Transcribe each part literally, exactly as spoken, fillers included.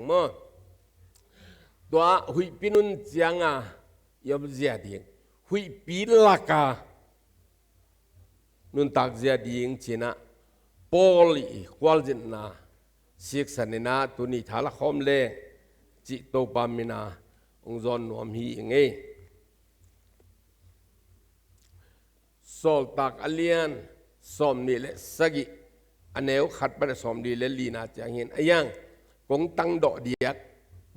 maw. Tua huihpi nun cianga i omzia ding, huihpi laka nuntakzia ding cinah Paul i khualzinna siksan inah tuni thala khawm leng cih Topa mina hong zawn nuam hi ing ei. Sawltak a lian sawmnih le sagih, a neu khat pan a sawmli le lina ciang hin a yang kong tangdawh diak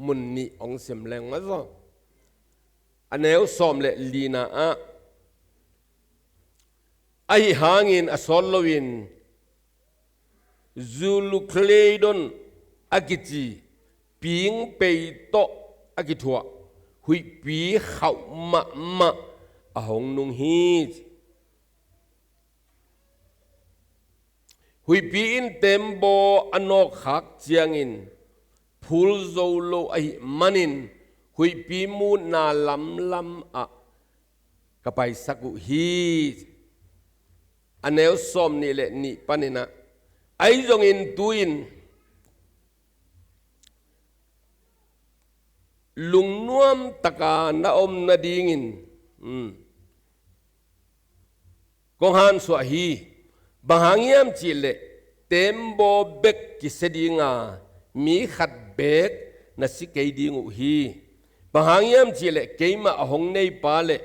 mun nih hong sim leng maw zaw. A neu sawm le lina ah, ahi hangin a sawt loin Zulukleidon a kici pingpei tawh a kithuah huihpi khauh mahmah a hong nung hi. Huihpi in tembaw a nawkkhak ciangin phul zo lo ahih manin huihpi mutna lamlam ah ka paisak uh hi. A neu sawmnih le nih paninah, ahi zongin tu-in lungnuam taka na om nadingin, um, kong hansuah hi. Bang hang hiam cihleh tembaw bek kisia dinga mi khat beek na si kei ding uh hi. Bang hang hiam cihleh keimah a hong neipa le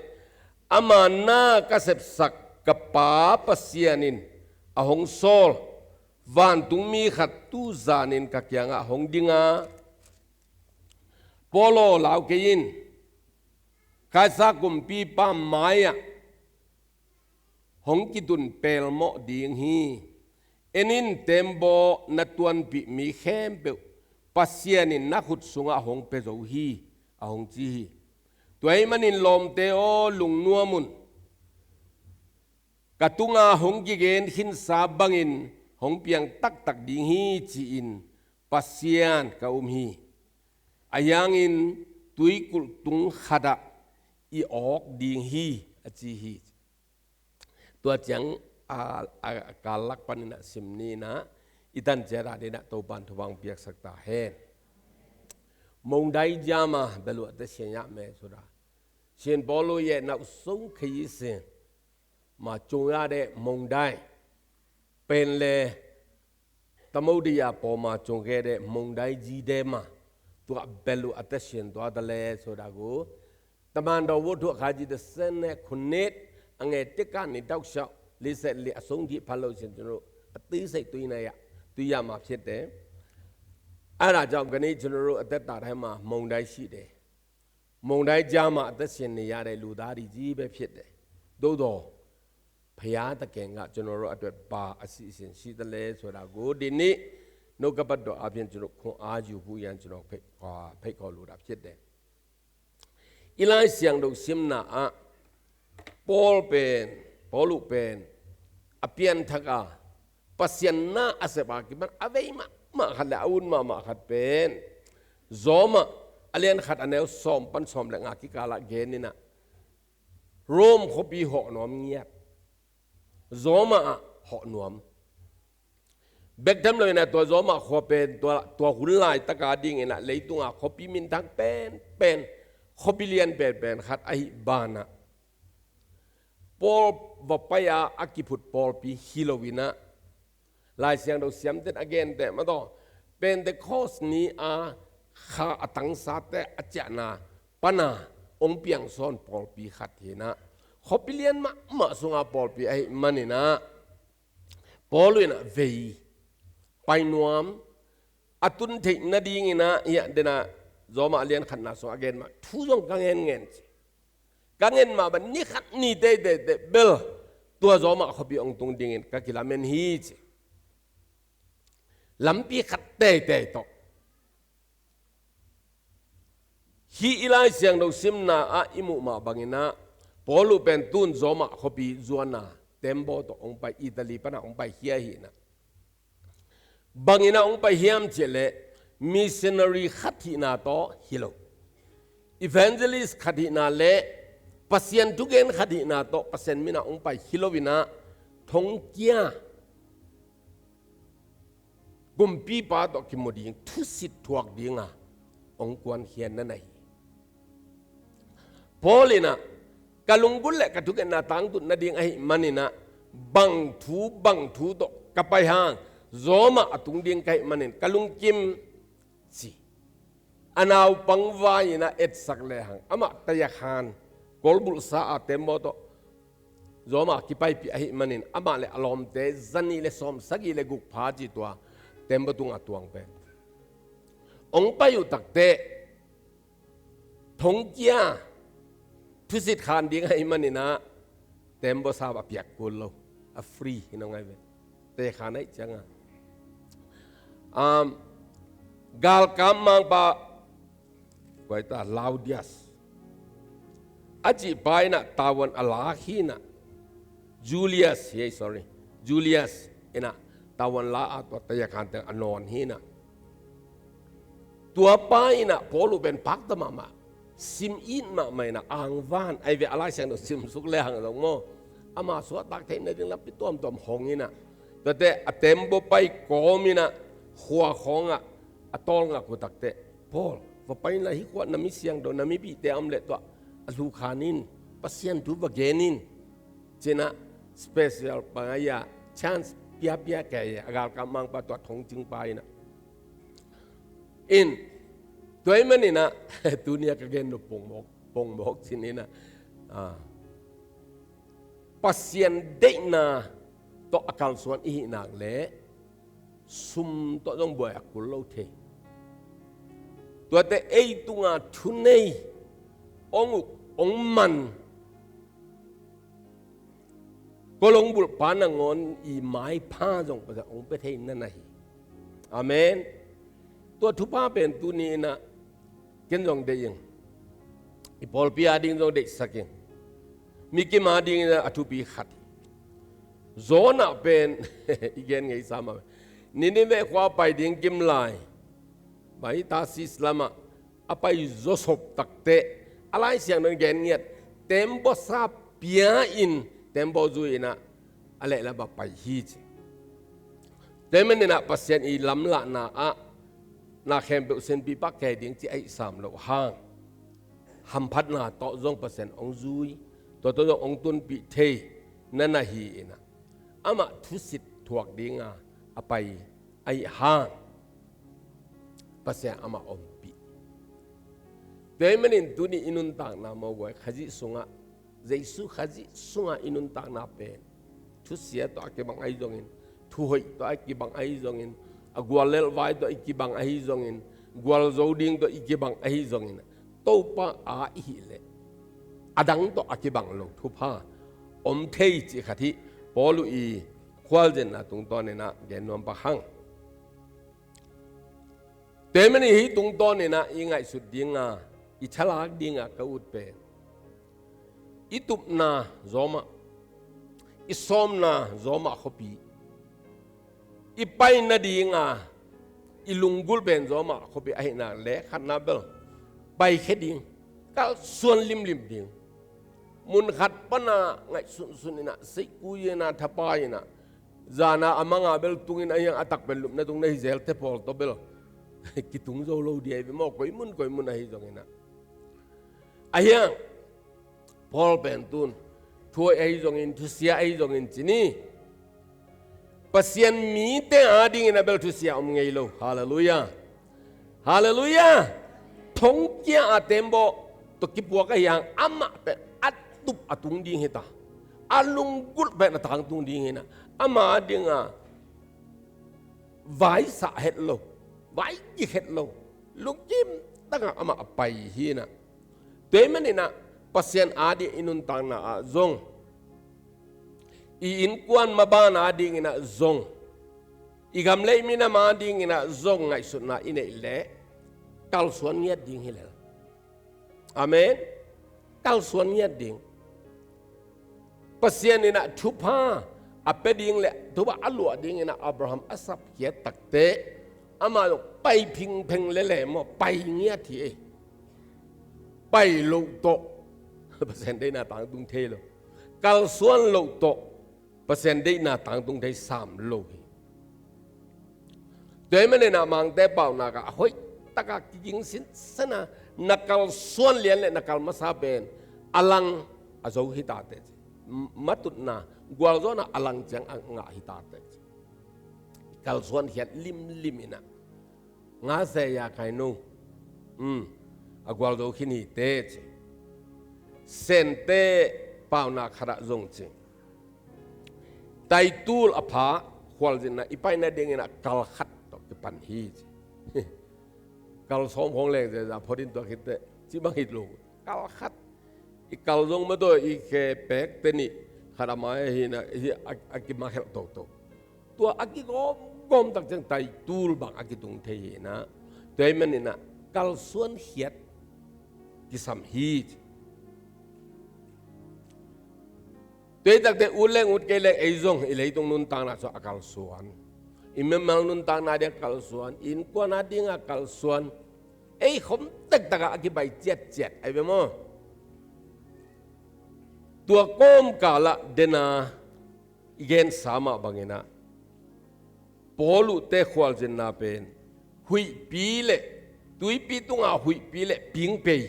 ama na ka sepsak ka Pa Pasian in a hong sawl vantungmi khat tuzanin ka kiangah hong dinga, Paul aw, lau kei in, Kaisar kumpipa mai-ah hong kitun pelmawh ding hi. En in, tembaw na tuanpih mi khempeuh Pasian in na khut sungah hong pia zo hi, a hong ci hi. Tua ahih manin lawmte aw, lungnuam un. Ka tunga hong kigen khinsa bangin hong piang taktak ding hi, ci-in Pasian ka um hi. Ahi hangin tuikulh tung khatah i awk ding hi, a ci hi. Tua ciang a, a, a kallak paninah sim ninah, i tan ciat a dinah Topan thupha piaksak ta hen. Mongdai jama beluah te sianya me suda. Sian Paulu ye nau sung khayi sin. Ma cung ya de mongdai. Pen le Tamo dia pawma cungke de mongdai ji de ma. Tua belu a tasian tua ta le sodagu. Taman do wo thua khaji de sen ne khunit. A nge tika ni dauk siau. Li set li a sung di palo sin cunu. A tui sai tui na ya. Tui ya ma phiat de. A ra jau gani cunu a teta de ma mongdai si de. Mongdai jama a tasian ni ya de lu da di ji be phiat de. Do do. Phaya ta keng ga cunu a tuat pa a si sin si ta le sodagu di ni. No ka pat do a phian cunu khong a jiu pu yan cunu phei ko lu da phiat de. I Lai Siangtho simna ah Paul pen, Paulu pen a pianthak a Pasian na a sep a kipan a vei mahmah khat le a un mahmah khat pen Roma a lian khat a neu sawm pan sawm le nga kikalah gen inah Rome khuapi hawh nuam ngiat. Roma ah hawh nuam. Bek tham lo inah tua Roma khua pen tua, tua hun laitaka ding inah leitunga khuapi minthang penpen, khuapi lian penpen khat ahi banah Paul va pai a a kiphut pawlpi hi lo inah Lai Siangtho siamten a gente mataw Pentecost ni a kha a tangsate a ciahna pana ong piang sawn pawlpi khat hinah khuapi lian mahmah sunga pawlpi ahi maninah Paul inah vei pai nuam a tun theih nadinginah hiah denah Roma a lian khatna sung a gen mah thu zong ka ngen ngen ci. Ka ngen mah ban ni khat ni teitei bel tua Roma khuapi ong tung dingin ka kilamen hi ci. Lampi khat teitei tawh. Hih i Lai Siangtho simna ah i muh mah banginah Paulu pen tun Roma khuapi zuana tembaw tawh ong pai Italy pana ong pai khia hinah. Banginah ong pai hiam ciah leh missionary khat hihna tawh hi lo. Evangelist khat hihna le Pasian thugen khat hihna tawh Pasian minah ong pai hi lo inah thongkia kumpipa tawh kimu ding, thusit thuak dinga hong kuankhia na na hi. Paul in ah, ka lunggulh le ka thungetna tangtun nading ahih manin ah, bang thu bang thu tawh ka pai hang, Rome ah a tung ding ka hih manin ka lungkim, ci. A naupang vai-in ah etsak lehang, amah tayakhan, kolbulhsa a tembaw tawh Rome ah kipaipih ahih manin, amah le a lawmte zanih le sawmsagih le guk pha ci tua tembaw tungah tuang pen hong pai uh takteh, thongkia thusit khan ding ahih manin ah, tembaw sa a piak kul lo, a free hi na ngai ve. Tayakhan ahih cianga, um, galkap mangpa, kua hi ta, Claudius a cihpa in ah tavuan a lak hi in ah, Julius hi, sorry, Julius in ah tavuan la a, tua tayakhan teng a nawn hi in ah, tua pa in ah Paul uh pen pakta mahmah, sim it mahmah in ah, angvan, ai ve, a Lai Siangtho simsuk lehang zong maw, ama suahtak theih nading lampi tuamtuam hong in ah, tuate a tembaw pai kawm in ah, khua khawngah a tawlngak uh takteh, Paul, va pai inla, hih khua na mi siangtho, na mipihte a om leh tua a lukhan in, Pasian thu va gen in, ci-in ah special pangai-a chance piapia kei a, galkap mangpa tua thongcingpa in ah. In, tua ahih manin ah, tuni-a ka gen nop pongmawk, pongmawk cih in ah, ah, Pasian deihna tawh a kalsuan i hih nak leh, sum tawh zong buai a kul lo thei. Tuate ei tunga thunei, hong uk, hong man, kolbulhpa nangawn i maipha zong Pasian hong pia thei na na hi. Amen. Tua thupha pen tuni in ah ken zong deih ing. I pawlpi ading zong deihsak ing. Mikim adingin a thupi khat hi. Jonah pen, i gen ngeisa mah, Nineveh khua pai ding kim lai, bai Tarsis lamah a pai zawsop takteh, a Lai Siangtho in gen ngiat, tembaw sa pia-in, tembaw zui-in ah, a lehlam ah pai hi ci. Tua ahih manin ah Pasian i lamlahna ah na khempeuh sinpihpah kei ding ci ahih sam loh hang, hamphatna tawh zong Pasian hong zui, tua tawh zong hong tunpih thei na na hi in ah, amah thusit thuak dinga a pai ahih hang, Pasian amah ompih. Tua ahih manin tuni i nuntakna mawh guai, Khazih sungah, Jesu Khazih sungah i nuntakna pen, thusia tawh a kibang ahi zongin, thuhoih tawh a kibang ahi zongin, a guallelh vai tawh i kibang ahi zongin, gualzo ding tawh i kibang ahi zongin, Topa a i hih leh, a dang tawh a kibang lo thupha om thei cih khat hi. Paul uh i khualzinna tungtawn in ah gen nuam pak hang. Tua ahih manin hih tungtawn in ah i ngaihsut dinga, i thalak dinga ka ut pen, i tupna Rome ah, i sawmna Rome ah khuapi, i pai nadinga i lunggulh pen Rome ah khuapi ahih nak leh, khatna bel paikhia ding, kalsuan limlim ding. Mun khat pana ngaihsunsun in ah, seihkui in ah, thapai in ah, zana a manga bel tungin, a hiang a takpen lupna tung na hi zelte pawl tawh bel kitung zo lo ding hi ve maw, koi mun koi mun ahi zongin ah. A hiang, Paul pen tun, thuhoih ahi zongin, thusia ahi zongin ci ni. Pasian mite adingin a bel thusia om ngei lo. Halleluiah. Halleluiah. Thongkia a tembaw tawh kipuak ahi hang, amah pen a tup a tung ding hi ta, a lunggulh pen a tangtung ding hi in ah, ama dinga vaisah het lo, vaigik het lo, lungkim takah amah a pai hi in ah. Tua ahih manin ah Pasian ading i nuntakna ah zong, i innkuan maban adingin ah zong, i gam le i minam adingin ah zong ngaihsutna i neih leh, kalsuan ngiat ding hi lel. Amen. Kalsuan ngiat ding. Pasian in ah thupha a pia ding le thupha a luah dingin ah Abraham a sapkhiat takteh, amah zong pai phingpheng lele maw, pai ngiat hi ei. Pai loh tawh Pasian deihna tangtung thei lo. Kalsuan loh tawh Pasian deihna tangtung thei sam lo hi. Tua ahih manin ah Mangte paunak ah a hoih takin kiging sinsen a, na kalsuan lian leh na kal masa pen a lang a zo hi ta teh ci. Matutna, gualzawhna a lang ciang a ngah hi ta teh ci. Kalsuan khiat limlim in ah, nga se ya kai no. Um, a gualzo khin hi teh ci. Sente paunak khat ah zong ci, taitul a pha khualzinna i pai nadingin ah kal khat tawh kipan hi ci. Kal sawm khawng leng zeza phot in tua khit teh, cih bang hi lo. Kal khat. I kal zong mah tawh i khe pek teh nih, khat a mai hi in ah, hi a, a kimakhelh toto. Tua a kigawmgawm tak ciang taitul bang a kitung thei hi in ah. Tua ahih manin ah kalsuan khiat kisam hi ci. Tua ahih takteh ut leng ut kei leng ei zong i leitung nuntakna sungah a kalsuan, i mimal nuntakna ding a kalsuan, i innkuan a ding a kalsuan, ei khom tektak ah a kibai ciatciat ahi ve maw. Tua kawmkal ah den a i gensa mah bangin ah, Paul uh te khualzinna pen huihpi leh, tuipi tunga huihpi leh pingpei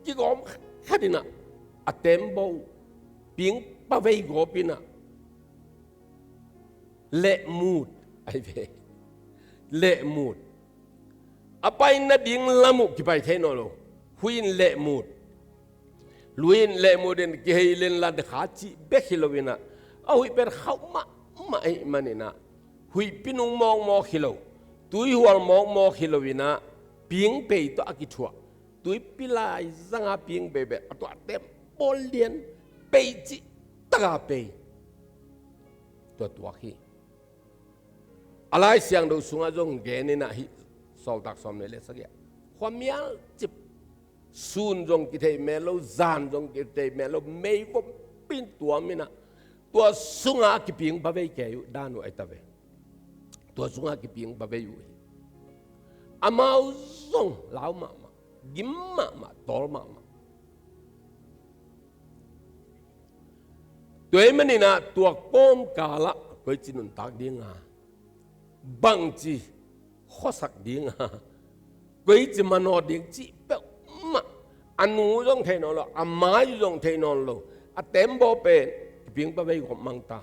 kigawm khat in ah, a tembaw uh pingpa vei gawp in ah, lehmut ahi ve. Lehmut. A pai nading lam uh kipai thei nawn lo. Huih in lehmut, lui in lehmut in kihei lenlan kha cih bek hi lo in ah, a huih pen khauh mahmah ahih manin ah, huihpi nung mawkmawk hi lo, tuihual mawkmawk hi lo in ah, pingpei tawh a kithuah, tuipi laizang a pingpei bek, a tua tembaw lian pei cih tak a pei. Tua tuak hi. A Lai Siangtho sungah zong gen in ah, hih Sawltak sawmnih leh sagih ah, khuamial cip, sun zong kithei mel lo, zan zong kithei mel lo, meigawp in tuam in ah, tua sungah kipingpa vei kei uh dan uh ahi ta ve. Tua sungah kipingpa vei uh hi. Amau zong lau mahmah, gim mahmah, tawl mahmah. Tua ahih manin ah tua kawmkal ah koici nuntak ding a, bangci khuasak ding a, koici manawh ding cih peuhmah, a nu zong thei nawn lo, a mai zong thei nawn lo, a tembaw pen kipingpa vei gawp mang ta.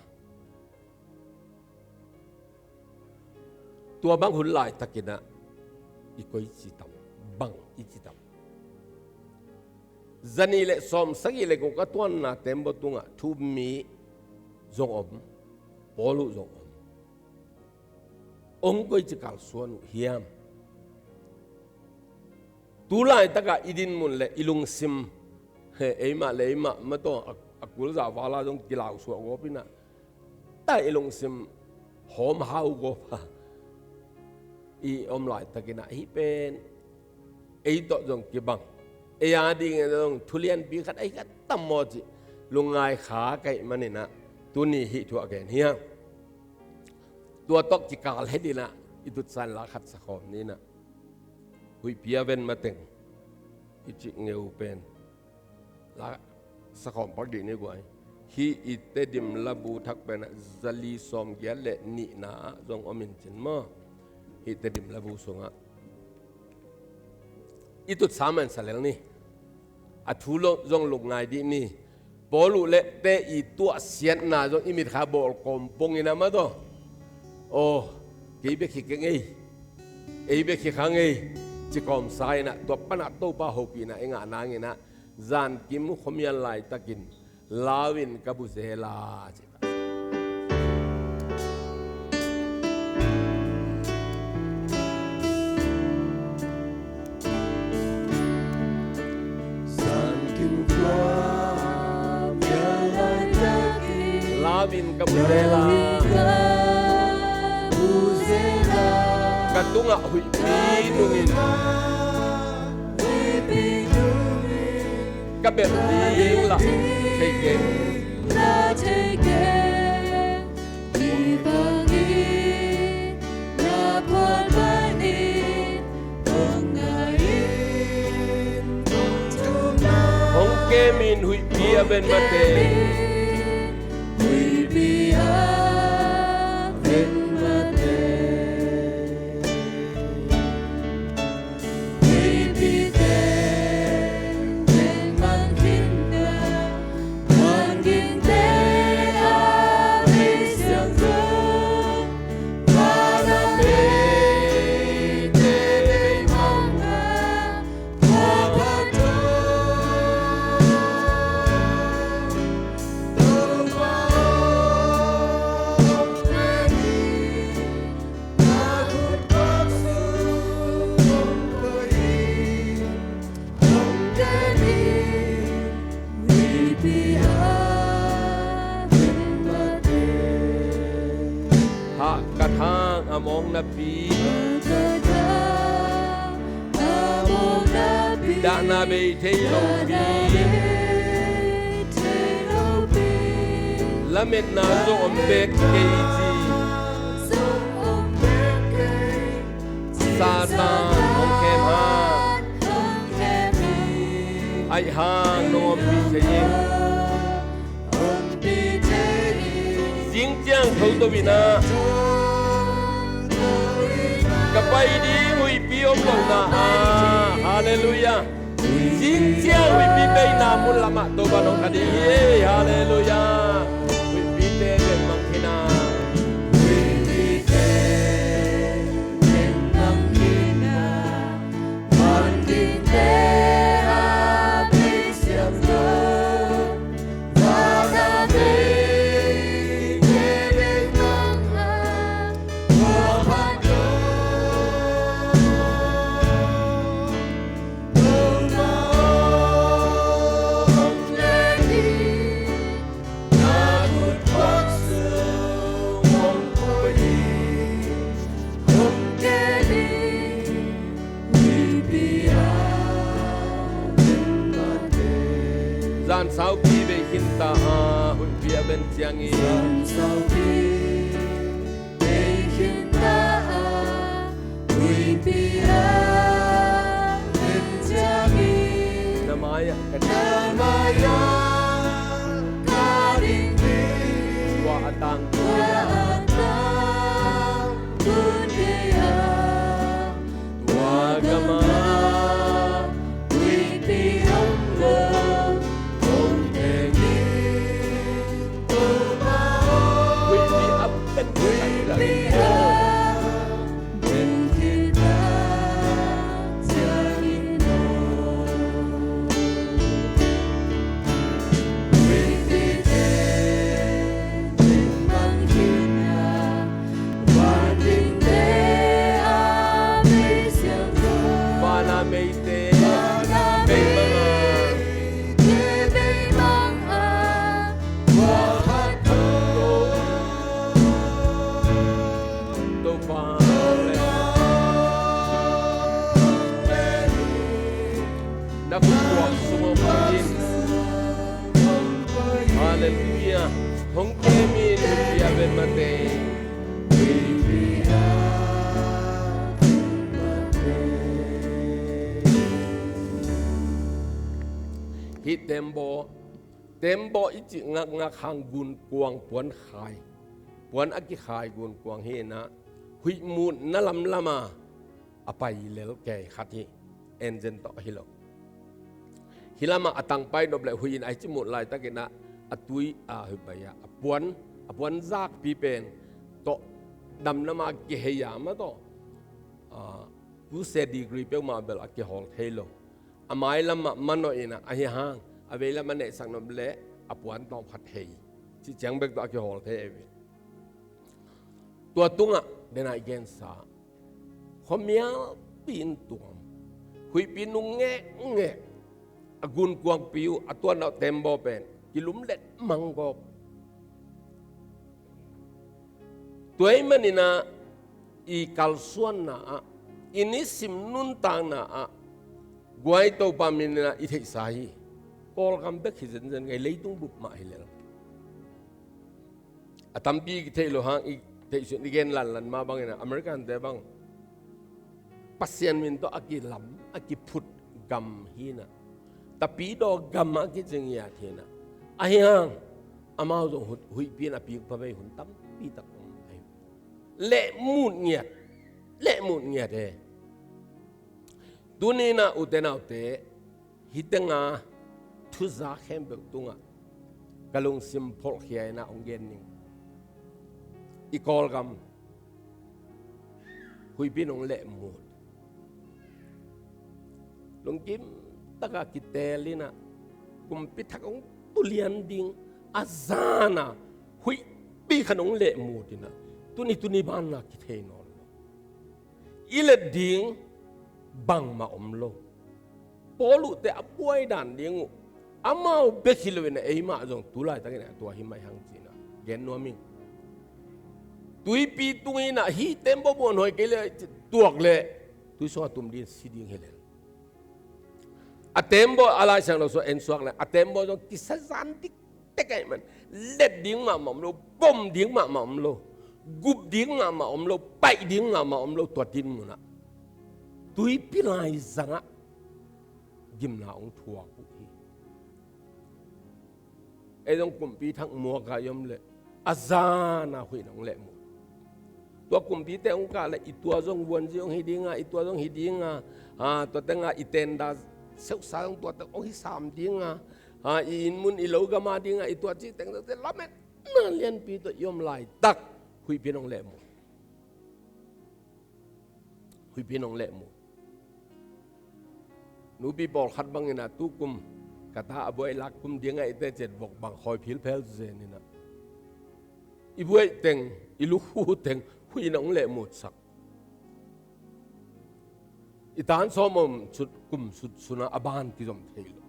Tua bang hun laitakin ah i koici tam, bang i ci tam. Zanih leh sawmsagih leh guk a tuanna tembaw tungah thu-um mi zong om, Paul uh zong om. Ong koici kalsuan uh hiam? Tu laitakah i dinmun leh i lungsim, he, eimah leh eimah mah tawh a, a kul zah val a zong kilausuah gawp in ah, tua i lungsim hawm hau gawp a i om laitakin ah, hih pen ei tawh zong kibang, ei a dingin zong thu lianpi khat ahi kha tam maw cih lungngai kha ka hih manin ah, tuni hih thu a gen hi hang. Tua tawh kikal het in ah, i tutsan la khat sakhawm ni in ah, Huihpi a Ven Mateng, i cih ngeu pen la sakhawm pak dih ni guai. Hih i Tedim labu thak pen ah zali sawmgiat leh nihna ah zong om in cin maw. Hih Tedim labu sungah i tutsa man sa lel ni. A thu lo zong lungngai dih ni. Paul uh leh te i tuahsiatna zong i mitkha bawl kawm pong in ah mah tawh, aw, kei bek hi keng ei, ei bek hi kha ngei, ci kawmsa in ah, tua pan ah Topa hopihna i ngah nangin ah, zankim khuamial laitakin, lau in ka bu zel a, ci. Lau in ka bu zel a. Ka tungah huihpi nungin, ka belh ding lah thei keng. Hih bangin na phuan manin hong ngai in, hong kem in, Huihpi a Ven Mateng. Huihpi a Ven Mateng. A mawknapi, dahna bei thei lopi, lametna zong om bek kei ci Satan hong khem hang, aih hang nong ompih thei in. Zing ciang tho to in ah ka pai ding huihpi om lohna ah. Halleluiah. Zing ciang huihpi peina mun lamah Topa nong kha ding hi. Halleluiah. Huihpite bek mang khin ah. Zan saupi bei khin ta a, huihpi a ben ciangin. Zan saupi bei khin ta a, huihpi a ben ciangin. Na mai-ah ka, na mai-ah ka ding hi. Tua a tangtun, tua a tangtun kei a. Tua gam ah huihpi om lo, om thei ni. Huihpi a ben, huihpi a ben khin ta ciangin. Vana meite bei mang a, Topa na khutkuak sung om in. Halleluiah. Hong kem in, huihpi a ben mate. Hih tembaw, tembaw i cih ngakngak hang gunkuang puan khai, puan a kikhai gunkuang hi in ah, huih mutna lamlam a a pai lel kei khat hi. Engine tawh hi lo. Hih lamah a tang pai nop leh huih in a hi ci mut laitakin ah, a tui a huih pai a, a puan, a puan zakpi pen tawh damna mah kihei a mah tawh, a, two C degree peuhmah bel a kihawl thei lo. A mailam mah manawh in ah, ahi hang a veilam a neihsak nop leh a puan tawm khat hei, cih ciang bek tawh a kihawl thei ei ve. Tua tungah den a i gensa, khuamialpi in tuam, huihpi nung ngekngek, a gunkuangpi uh, a tuanna uh tembaw pen kilumlet manggawp. Tua ahih manin ah i kalsuanna ah, i nisim nuntakna ah, guai Topa min in ah i theihsa hi. Kawlgam bek hi zenzen ngei, leitung bup mah hi lel. A tampi i theih loh hang, i theihsun i gen lanlan mah bangin ah, American te bang Pasian min tawh a kilam, a kiphut gam hi in ah, tapidaw gam a kici ngiat hi in ah. Ahi hang amau zong hu-, huihpi in a pik pha vei hun tampi tak om ahi. Lehmut ngiat, lehmut ngiat e. Tuni in ah ute naute, hih teng a thuza khempeuh tungah ka lungsim pholhkhia in ah hong gen ning. I Kawlgam huihpi in hong lehmut. Lungkim taka kiteel in ah, kumpi thak hong tulian ding a zan a huihpi khat hong lehmut in ah, tuni tuni banna kithei nawn lo. I let ding bangmah om lo. Paul uh te a buai dan ding uh, amau bek hi lo in ah, eimah zong tu laitakin ah tua hi mai hang ci in ah gen nuam ing. Tuipi tung in ah hih tembaw buan hoih kei leh tuak leh tui sungah tum ding, si ding hi lel. A tembaw a Lai Siangtho sungah en suak leh a tembaw zong kisa zan diktek ahih man, let ding mahmah om lo, pom ding mahmah om lo, gup ding mahmah om lo, paih ding mahmah om lo, tua dinmun ah tuipi laizang ah gimna hong thuak uh hi. Ei zong kumpi thak muak ah i om leh a zan ah huih in hong lehmut. Tua kumpite hong kah leh i tua zong vuanzi hong hi ding a, i tua zong hi ding a, a, tua teng ah i tenda seuhsa zong tua teng hong hi sam ding a, a, i inn mun i lo gam a ding a, i tua cih teng zong te lametna lianpi tawh i om laitak huihpi in hong lehmut. Huihpi in hong lehmut. Nupi pawlkhat bang in ah tukum ka ta a buai lak kum ding ahih teh ciat vok bang khawi philphel zen in ah i buai teng, i lukhu teng huih in hong lehmutsak. I tan sawm om sut, kum sut sun ah a ban kizom thei lo.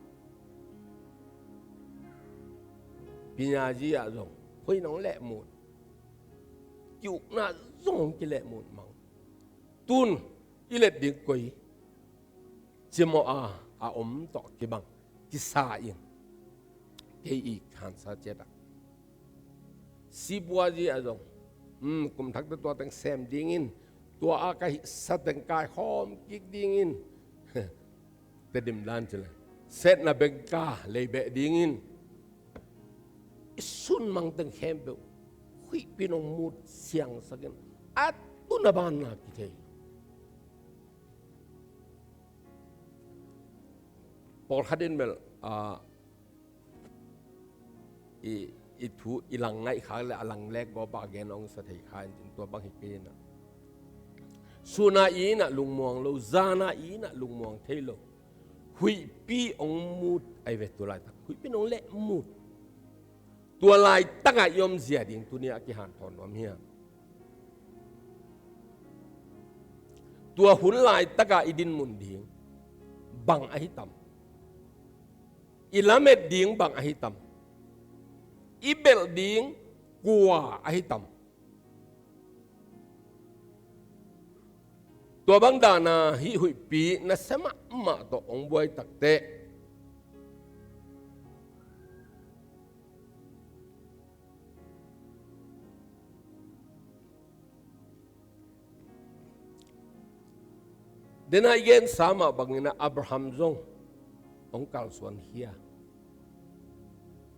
Pinyazi ah zong huih in hong lehmut. Ki-ukna zong hong kilehmut mang. Tun i let ding koi cimawh a, a om tawh kibang kisa in kei i khansa ciat ah. Sipuazi ah zong, um, kum thak teh tua teng sem ding in, tua a ka hihsa teng kaikhawm kik ding in. Tedim dan ci leh setna bengka lei beh ding in. I sun mang teng khempeuh huihpi in hong mut siangsak in a tun a banna kithei. Pawlkhat in bel, a, i, i thu i lang ngaih khak leh a lang lek gawp ah a gen hong sa thei kha in cin, tua bang hi kei in ah. Sun ah i in ah lungmuang lo, zan ah i in ah lungmuang thei lo. Huihpi hong mut ahi ve tu laitak. Huihpi in hong lehmut. Tua laitak ah i om zia ding tuni a kihanthawn nuam hiam? Tua hun laitak ah i dinmun ding bang ahi tam? I lamet ding bang ahi tam? I belh ding kua ahi tam? Tua bang dan a hih huihpi nasia mahmah tawh hong buai tak teh, den a i gensa mah bangin ah Abraham zong hong kalsuan hi a.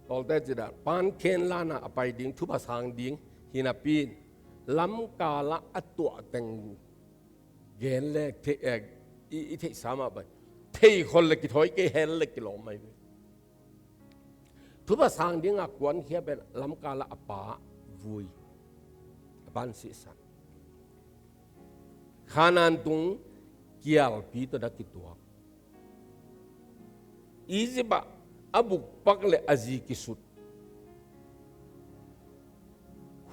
Tawlte ci dan, pankhen lan a a pai ding, thupha sang ding hi napi in, lamkal ah a tuah teng gen le thei, eh, i, i theihsa mah bang, theikhol le kithawi kei, hel le kilawm ahi ve. Thupha sang ding a kuankhia pen lamkal ah a pa vui, a pa in sihsan. Khanaan tung kialpi tawh na kituak. Egypt ah a bukpak le a zi kisut.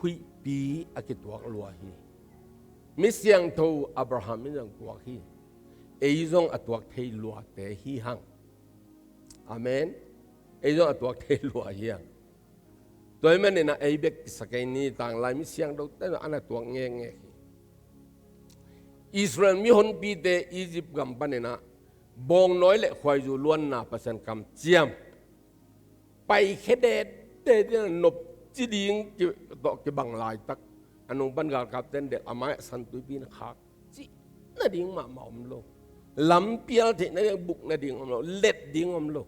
Huihpi a kituak lua hi. Mi siangtho Abraham in zong tuak hi. Ei zong a tuak thei luate hi hang. Amen. Ei zong a tuak thei lua hi hang. Tua ahih manin ah ei bek kisa kei ni, tanglai mi siangthote zong a na tuak ngekngek hi. Israel mihonpite Egypt gam panin ah bawngnawi le khuaizu luanna, Pasian kamciam paikhia dette ding a nopci ding ki, tawh kibang laitak, a nung pan galkapte in delh, a mai ah San Tuipi in khak, cih nading mahmah om lo. Lampial theih nading, buk nading om lo, let ding om lo.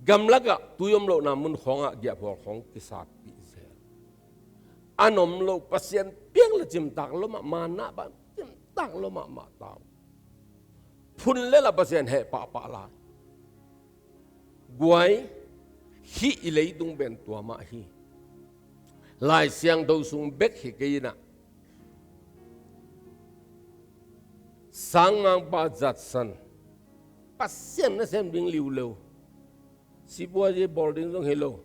Gamlak ah tui om lohna mun khawng ah giahphual khawng kisatpih zel. An om lo, Pasian piang le cimtak lo mah, manna bang cimtak lo mahmah ta uh. Phun le la Pasian heh pahpah lai. Guai, hih i leitung pen tua mah hi. Lai Siangtho sung bek hi kei in ah, sangmangpa zatsan, Pasian nasem ding liuleu, sipuazi bawl ding zong hi lo,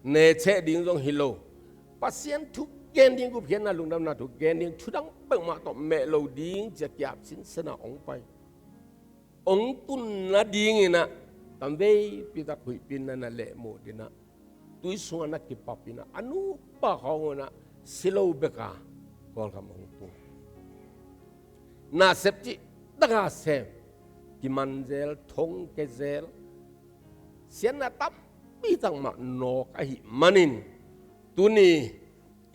necheh ding zong hi lo, Pasian thu gen ding, gupkhiatna, lungdamna thu gen ding, thudang peuhmah tawh meh lo ding ci-a kiap sinsen a hong pai, hong tun nadingin ah, tamveipi tak huihpi in na na lehmut in ah, tui sungah na kipap in ah, a nupa khawng un ah si lo bek a kawlgam hong tung. Nasep cih tak a sem, kiman zel, thongkia zel, siatna tampi tak mah nawk ahih manin, tuni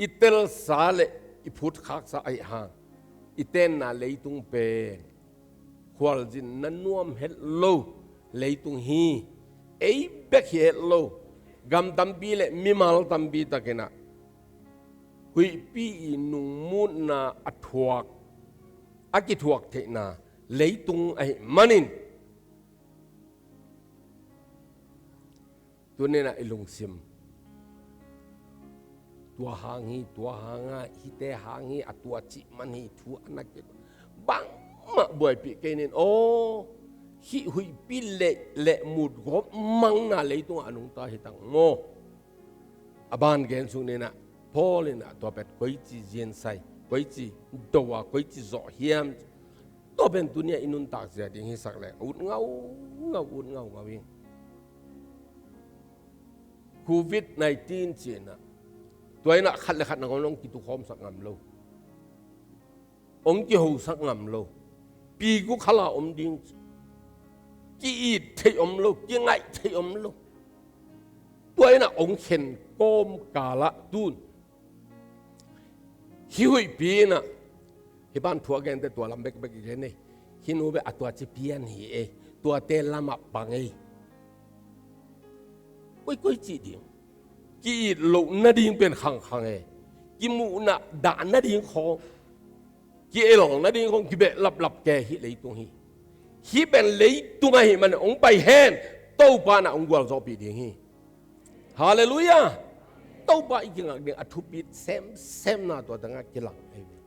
i telsa le i phutkhaksa ahih hang, i tenna leitung pen khualzinna nuam het lo leitung hi. Ei bek hi het lo, gam tampi le mimal tampi takin ah huihpi i nungmutna a thuak, a kithuak theihna leitung ahih manin, tuni in ah i lungsim, tua hang hi, tua hang a, hihte hang hi, a tua cih man hi, thu a na kik, bangmah buaipih kei ning. Aw, hih huihpi le, lehmut gawp mangna leitungah a nungta hi tak maw? A ban gen sung ni in ah, Paul in ah tua pen koici zinsai, koici do a, koici zawh hiam? Tua pen tuni a i nuntak zia ding hisak leh, ut ngaungau, ut ngaungau hi. Covid nineteen ci-in ah, tua in ah khat le khat nangawn hong kitukhawmsak ngam lo, hong kihosak ngam lo. Pi guk khala om ding, ki-it theih om lo, kingaih theih om lo. Tua in ah hong khen kawmkal ah tun, hih huihpi in ah, hih ban thu a gente tua lam bekbek i gen ei. Hih nu bek a tua ci pian hi ei, tuate lamah pang ei. Koikoi cih ding, ki-it loh nading pen khangkhang ei. Kimuhna dah nading khawng, ki-el nading khawng kibehlaplap kei hih leitung hi. Hih pen leitung ahih manin hong pai hen, Topa in ah hong gualzawhpih ding hi. Halleluiah. Topa i kingak ding a thupit semsemna tua tangah kilang ahi ve.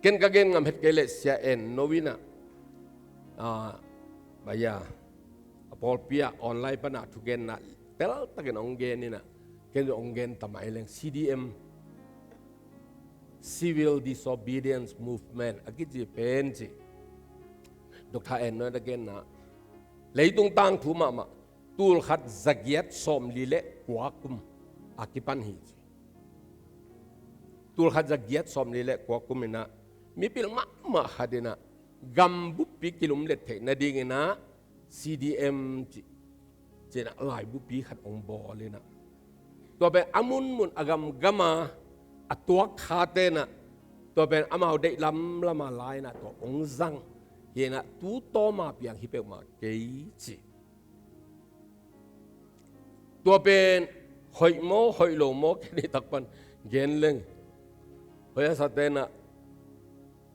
Ken ka gen ngam het kei leh Sia En No in ah, ah, baya, a pawlpi ah online pan ah thugenna teltakin hong gen in ah, ken hong gen ta mah hi leng, C D M, Civil Disobedience Movement a kici pen ci. Doctor En No in a genna, leitung tangthu mahmah, tulkhat zagiat sawmli le kua kum a kipan hi ci. Tulkhat zagiat sawmli le kua kum in ah, mipil mahmah khat in ah, gambuppi kilumlet theih nading in ah, C D M ci, ci-in ah laibupi khat hong bawl in ah, tua pen a munmun a gamgam a, a tuakkhate in ah, tua pen amau deih lamlam a la in ah tua hong zang hi in ah, tu tawma piang hi peuhmah kei ci. Tua pen hoih maw, hoih lo maw, ken hih tak pan gen leng, hoih a sate in ah,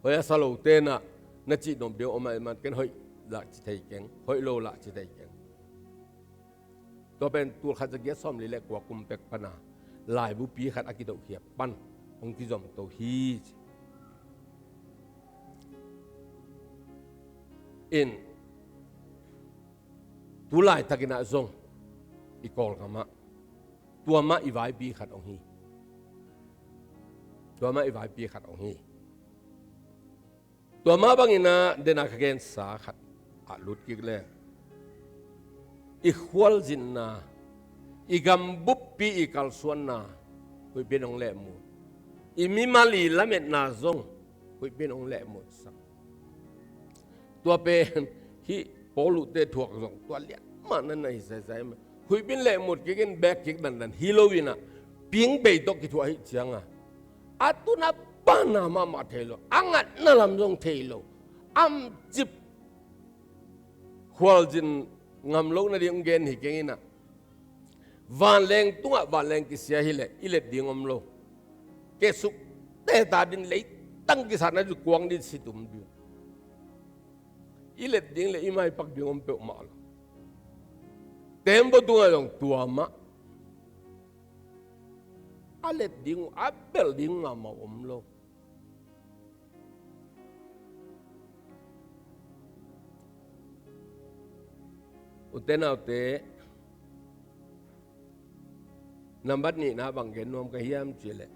hoih a sa lote in ah, na cih nop deuh om ahih man ken hoih lah ci thei keng, hoih lo lah ci thei keng. Tua pen tulkhat zagiat sawmli le kua kum pek pan a laibupi khat a kidohkhiat pan hong kizomto hi ci. In, tu laitakin ah zong i Kawlgam ah tua mah i vaipi khat hong hi. Tua mah i vaipi khat hong hi. Tua mah bangin ah, den a ka gensa khat ah lut kik leng, i khualzinna, i gambuppi i kalsuanna, huihpi in hong lehmut. I mimal i lametna zong huihpi in hong lehmutsak. Tua pen hih Paul uh te thuak zong tua lian mah na na hi zaizai mah. Huihpi in lehmut kik in, bek kik dandan hi lo in ah, ping bei tawh kithuah ahih ciangin, a tun a pan a mahmah thei lo, a ngatna lam zong thei lo, amcip khualzin ngam lo nading hong gen hi keng in ah, vanleng tungah vanleng kisia hi leh i let ding om lo. Kesuk teta din leitang kisatna zuk kuang din si tum ding. I let ding le i maipak ding om peuhmah lo. Tembaw tungah zong tua mah. A let ding uh, a belh ding mahmah om lo. Ute naute, nambat nihna bang gen nuam ka hiam cih leh,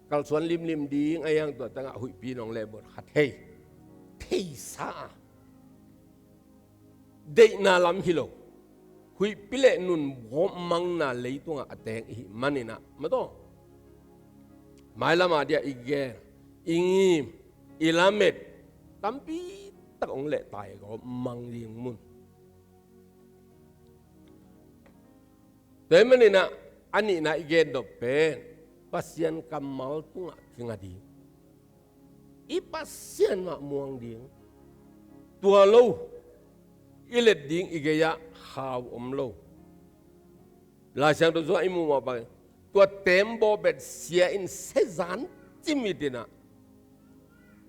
kalsuan limlim ding a hiang tua tangah huihpi in hong lehmut kha thei. Theisa a, deihna lam hi lo, huihpi le nunbawp mangna leitungah a teng i hih maninah, mataw, mailam a dia i gel, i ngim, i lamet tampi tak hong lehtai a gawp mang ding mun. Tua hih maninah a nihna i gendop pen Pasian kammal tungah kinga ding. I Pasian mah muang ding. Tua lo i let ding i gei-ah khau om lo. Lai Siangtho sungah i muh mah bangin tua tembaw bel sia in sia zan cimit inah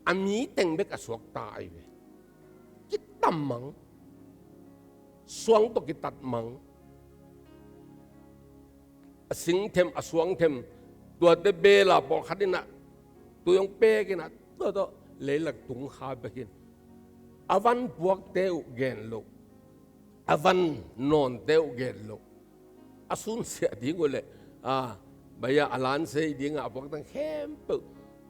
a mi teng bek a suakta ahi ve. Kitam mang, suang tawh kitat mang, a singthem a suangthem tuate bela pawlkhat inah tui hong pek inah tua tawh leilak tung kha bek in a van puakte uh gen loh, a van nawnte uh gen loh, a sunsiah ding uh leh a baia a lansei dingah a puaktan khempeuh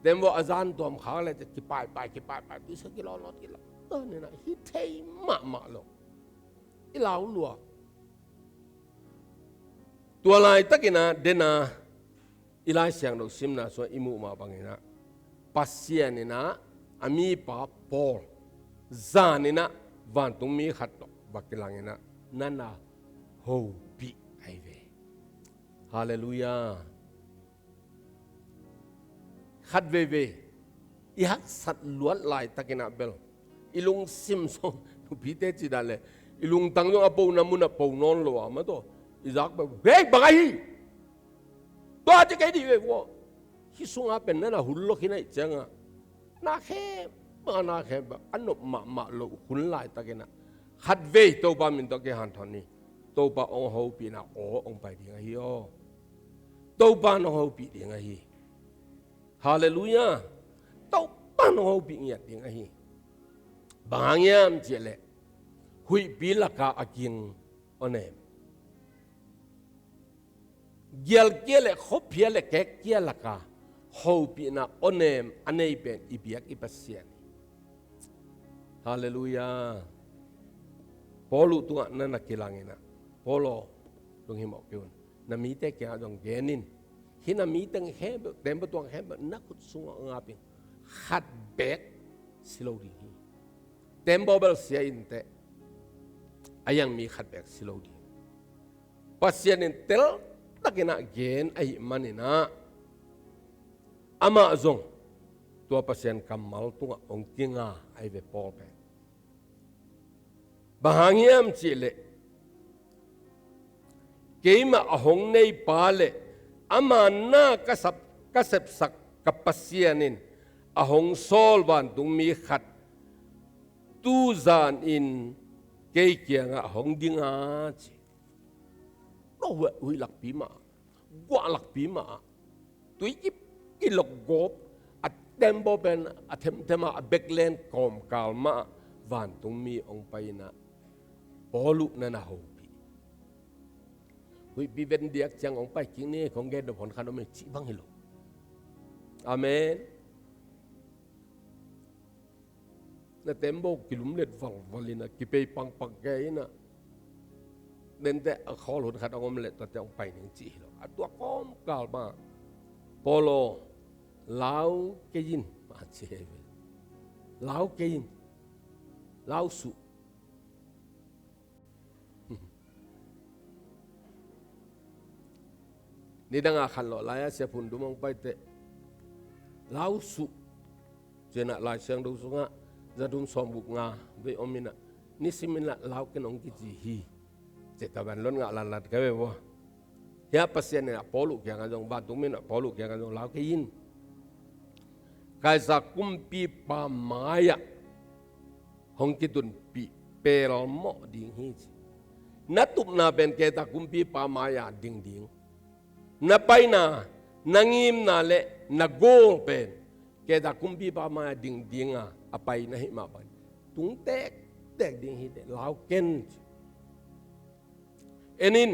tembaw a zan tuam khak leh kipaipai kipaipai tuisa kilawlawt kilawlawt inah hi thei mahmah lo. I lau lua. Tua laitakinah dena i Lai Siangtho simna sungah i muh mah banginah Pasian inah a mipa Paul zaninah vantungmi khat tawh va kilanginah na na hopih ahi ve. Halleluiah. Khat veivei i haksat luat laitakinah bel i lungsim sung nupite cidah le i lungtang zong a pona munah po nawn lo a mataw i zak bel hei bang ahi. Tua ci kei dih ve vua. Hih sunga pen na na hun lo khin ahih cianga na khempeuh a na khempeuh a nop mahmah loh hun laitakinah khat vei Topa min tawh kihanthawn ni. Topa hong hopihna aw hong pai ding ahi aw. Topa nong hopih ding ahi. Halleluiah. Topa nong hopih ngiat ding ahi. Bang hang hiam cihleh huihpi laka a ging awnem, gialkia le khuaphia le kekkia laka hopihna awnem a nei pen i biak i Pasian hi. Halleluiah. Paul uh tungah na na kilanginah Paul aw, lunghimawh kei un. Na mite kiangah zong genin. Hih na mi teng khempeuh tembaw tuang khempeuh na khut sungah ngapin khat beek si lo ding hi. Tembaw bel sia inteh a hiang mi khat beek si lo ding. Pasian in teltakinah gen ahih maninah amah zong tua Pasian kammal tungah hong kinga ahi ve Paul pen. Bang hang hiam cihleh keimah a hong neipa le ama na ka sap ka sepsak ka Pasian in a hong sawl vantungmi khat tu zanin kei kiangah hong dinga ci. Huih lakpi mah, guah lakpi mah, tui kip kilok gawp a tembaw pen a themthema a beklen kawmkal mah vantungmi hong pai inah Paul uh na na hopih. Huihpi ven diak ciang hong pai kik ni kong gen dop hon khan om e cih bang hi lo. Amen. Na tembaw kilumlet valval inah kipei pangpang kei inah dente a khawl hun khat a om leh tuate hong pai ning cih hi lo. A tua kawmkal mah Paul aw lau kei in mah ci hi ve. Lau kei in. Lau suh. Nidanga khanlawh lai-a siaphun dum hong paiteh lau suh. Cianah Lai Siangtho sungah za dum sawm guk nga vei om inah nisiminah lau ken hong kici hi. Citaban lon ngah lanlat ka ve vua. Hiah Pasian inah Paul uh kiangah zong vantungmi inah Paul uh kiangah zong lau kei in. Kaisar kumpipa mai-ah hong kitunpih pelmawh ding hi ci. Na tupna pen Kaisar kumpipa mai-ah ding ding. Na paina, na ngimna le na goal pen Kaisar kumpipa mai-ah ding dinga a pai na hih mah bang tung tektek ding hi teh lau ken ci. En in,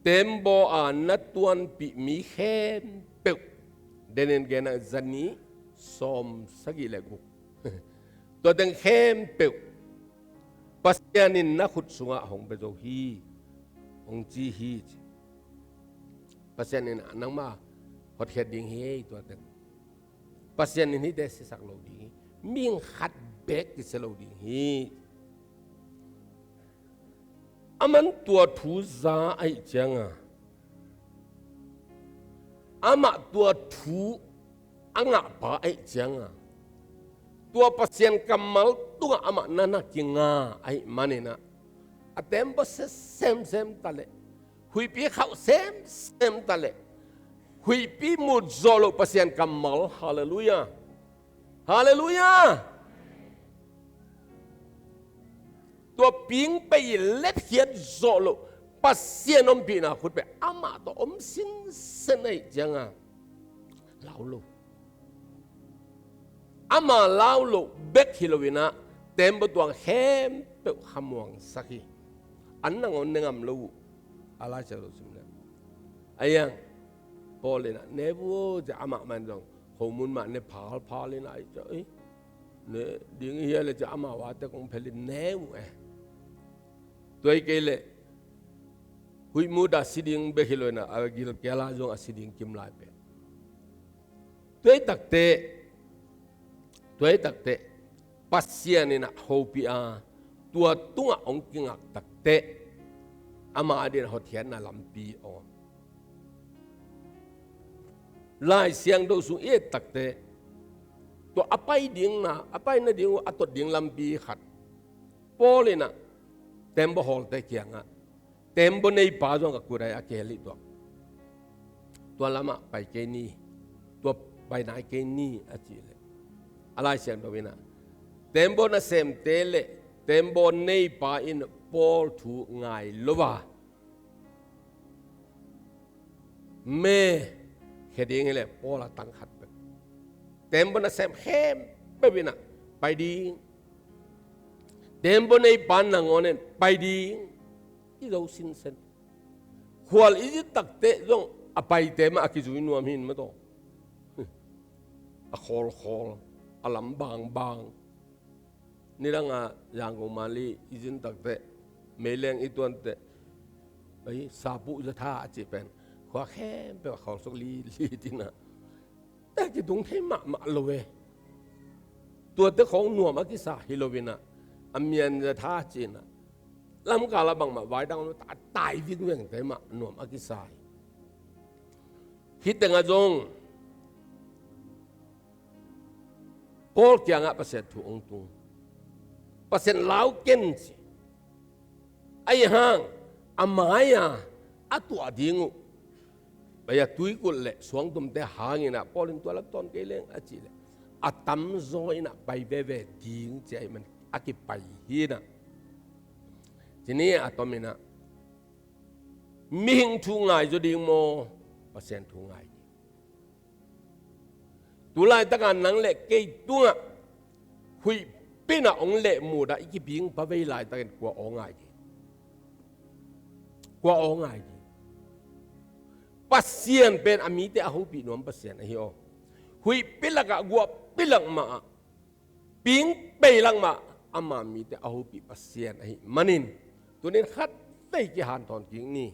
tembaw a na tuanpih mi khempeuh, den in genah za nih sawm sagih le guk. Tua teng khempeuh Pasian in na khut sungah hong pia zo hi. hong ci hi ci. Pasian in nangmah hotkhiat ding hi ei, tua teng. Pasian in hihte siasak lo ding hi. Mihing khat beek kisia lo ding hi. Aman tua thu za ahih cianga, amah tua thu a ngahpa ahih cianga, tua Pasian kammal tungah amah na na kinga ahih maninah, a tembaw semsem taleh, huihpi khauh semsem taleh, huihpi mut zawh loh Pasian kammal. Halleluiah. Halleluiah. Tua pingpei i letkhiat zawh loh Pasian ompihna khutbeh amah tawh om sinsen ahih cianga, lau lo. Ama lau loh bek hi loinah, tembaw tuang khempeuh khamuangsak hi. An nangawn ne ngam lo uh. A Laisiangtho sim le, a iang, Paul inah ne uh, cia amah man zong khomun mah ne phalphal inah, ai cia, ei, ne ding hia le cia, amau a te kong phelin ne uh e. Tua hi kei leh huih mut a si ding bek hi loinah, a gilkial a zong a si ding kim lai pen. Tua hi takteh, tua hi takteh, Pasian inah hopih a, tua tungah hong kingak takteh, ama adin hotkhiatna lampi aw. Laisiangtho sung i et takteh, tua a pai dingna, a pai nading uh a tot ding lampi khat, Paul inah tembaw hawlte kiangah, tembaw neipa zong ka kut ai a kihel hi tuak. Tua lamah pai kei ni, tua pai nai kei ni a cih leh, a Laisiangtho inah, tembaw nasemte le tembaw neipa in Paul thu ngai lo a, me khia ding hi leh Paul a tang khat peuh. Tembaw nasem khempeuh inah pai ding. Tembaw neipa nangawn in pai ding. I zo sinsen. Khual i zin takteh zong a paite mah a kizui nuam hi in maw taw. A khawlkhawl, a lam bangbang. Nidanga Yangon Mali i zin takteh, meileng i tuanteh, ei, sapuh zatha a cih pen, khua khempeuh a khawl suk lili tinah, te kitung thei mahmah lo e. Tuate khawng nuam a kisa hi loinah, a mian zatha cinah, lamkal a bangmah vaidang lo ta, tai vingvengte mah nuam a kisa hi. Hih tengah zong Paul kiangah Pasian thu hong tung. Pasian lau ken ci. Ahi hang, a mai-a a tuah ding uh, bai-a tuikulh le suangtumte hanginah Paul in tua lam tawn kei leng a cih leh, a tamzaw inah pai veve ding ci ahih man a kipai hinah. Cini a tominah, mihing thu ngai zaw ding maw, Pasian thu ngai ding? Tulaitaka nang le kei tungah huihpi-in ah hong lehmut ah i kiping pavei laitakin kua aw ngai ding? Kua aw ngai ding? Pasian pen a mite a hopih nuam Pasian ahi aw. Huihpi lakah, guahpi lak mah ah, pingpei lak mah ama mite a hopih Pasian ahih manin, tunin khatvei kihanthawn kik ni.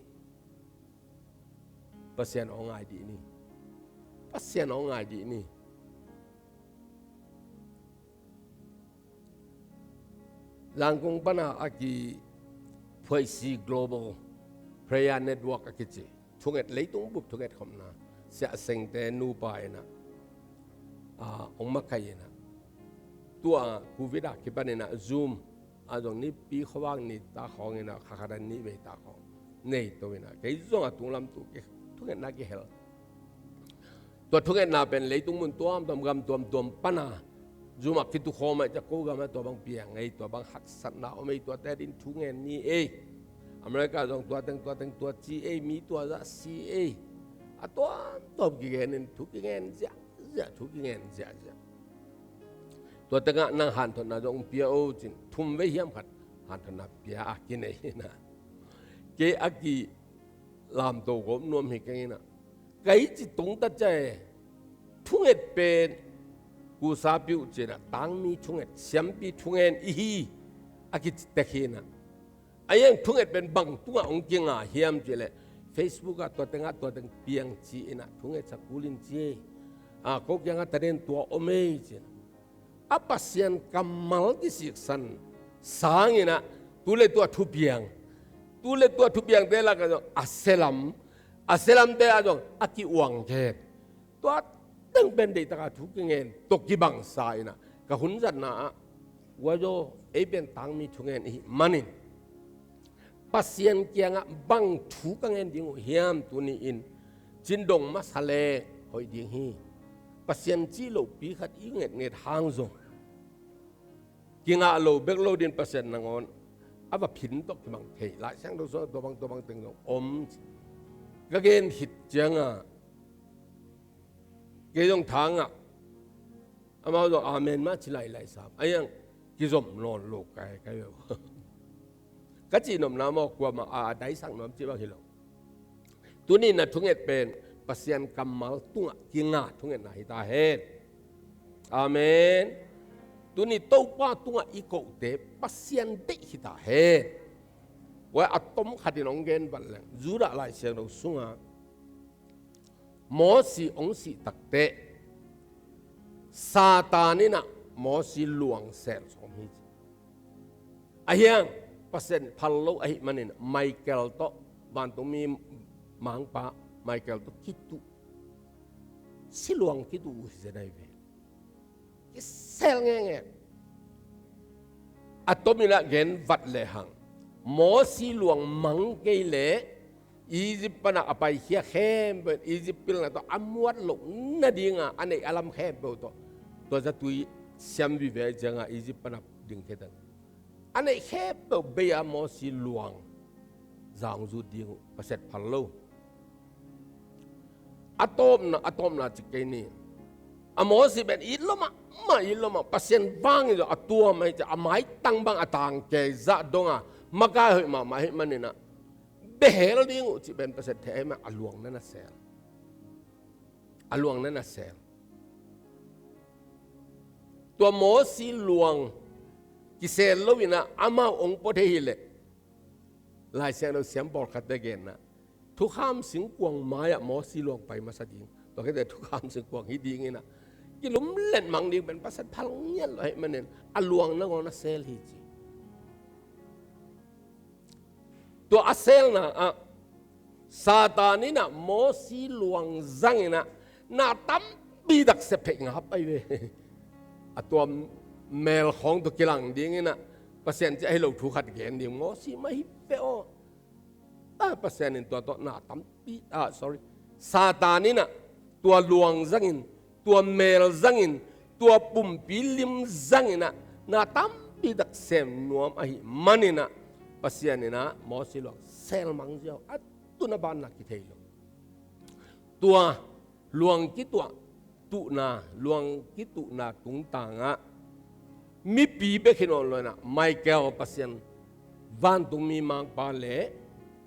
Pasian aw ngai dih ni. Pasian aw ngai dih ni. Zangkong pana a kiphuaisi Global Prayer Network a kici thunget, leitung bup thunget khopna, Sia Sengte nupa inah, a, hong makai inah, tua Covid a kipan inah Zoom a zong nipi khuavak ni ta khawng inah, kha khat a nih vei ta khawng nei to inah, kei zong a tunglam tu ki, thungetna kihel. Tua thungetna pen leitung mun tuamtuam, gam tuamtuam pana Zoom a kitukhawm ah, cia ko gam ah tua bang piang ei, tua bang haksatna om ei, tuate adin thu ngen ni ei. America zong tua teng, tua teng, tua ci ei, mi tua zah si ei. A tuamtuam kigen in thu kingen ziahziah, thu kingen ziahziah. Tua tengah nang hanthotna zong pia o cin, thum vei hiam khat hanthotna pia a kinei inah, kei a kilamto gawp nuam hi keng inah, kei ci tungta cia e, thunget pen kusa piuh cinah, tangmi thunget, siampi thungen ihi a kici tek hi inah, A hiang thunget pen bang tungah hong kinga hiam cih leh, Facebook ah tua tengah tua teng piang ci-in ah thungetsa kul in ci. A, ko kiangah taden tua om ei ci-in. A Pasian kammal kisiksan sangin ah tu le tua thupiang, tu le tua thupiangte lakah zong a sia lam, a sia lamte ah zong a ki-uang gen. Tua teng pen deihtakin thu kingen tawh kibangsa in ah ka hun zatna ah, ua zaw ei pen tangmi thungen i hih manin Pasian kiangah bang thu ka ngen ding uh hiam tuni-in ci-in dong masa leng hoih ding hi. Pasian cih lopi khat i ngetnget hang zong kingah lo bek lo dingin Pasian nangawn a va phin tawh kibang thei. Lai Siangtho sungah tua bang tua bang teng zong om. Ka gen khit ciangah kei zong thangah amau zong amen mah ci lailai sam. A hiang kizom nawn lo kai kai uh. Ka cihnopna maw, kuamah a daisak nuam cih bang hi lo. Tuni-in ah thunget pen Pasian kammal tungah kinga thungetna hi ta hen. Amen. Tuni Topa tungah i kohte Pasian deih hi ta hen. Ua, a tom khatin hong gen vat leng, Judah Lai Siangtho sungah Mosi hong sih takteh Satan in ah Mosi luang sel sawm hi ci. A hiang Pasian phal lo ahih manin Michael tawh, vantungmi mangpa Michael tawh kituh, siluang kituh uh hi zen ahi ve. Kisel ngenge. A tomin ah gen vat lehang, Mosi luang mang kei leh Egypt panah a paikhia khempeuh, Egypt pilna tawh a muat loh nadinga a neih a lam khempeuh tawh, tua zatui siam vive ciangah Egypt panah dingkhia teng, a neih khempeuh bei-a Mosi luang zang zut ding uh, Pasian phal lo. A tawpna, a tawpna cik kei ni. A Mosi pen it lo mahmah, it lo mah, Pasian vangin zong a tuam ahi ciang, a maitang bang a tangke zah donga makai hoih mahmah ahih manin ah, bia hel ding uh cih pen Pasian thei ahih manin a luang na na sel. A luang na na sel. Tua Mosi luang kisel lo-in ah amau hong pua thei hi leh, Lai Siangtho siam pawlkhatte genna, thukham singkuang mai-ah Mosi luang pai masa ding. Tua khit teh thukham singkuang hi dingin ah kilumlet mang ding pen Pasian phal ngiat lo ahih manin a luang nangawn a sel hi ci. Tua a selna ah Satan in ah Mosi luang zangin ah na tampi tak sep theih ngap ahi ve. A tua mel khawng tawh kilang dingin ah Pasian cih ahi lo thu khat gen ding, Mosi mah hi ve aw. Ah, Pasian in tua tawh na tampi, ah, sorry, Satan in ah tua luang zangin, tua mel zangin, tua pumpi lim zangin ah na tampi tak sem nuam ahih manin ah Pasian in ah Mosi luang sel mang ziau, a tun a banna kithei lo. Tua luang kituah tuhna, luang kituhna tungtangah mipi bek hi nawn lo-in ah Michael, Pasian vantungmi mangpa le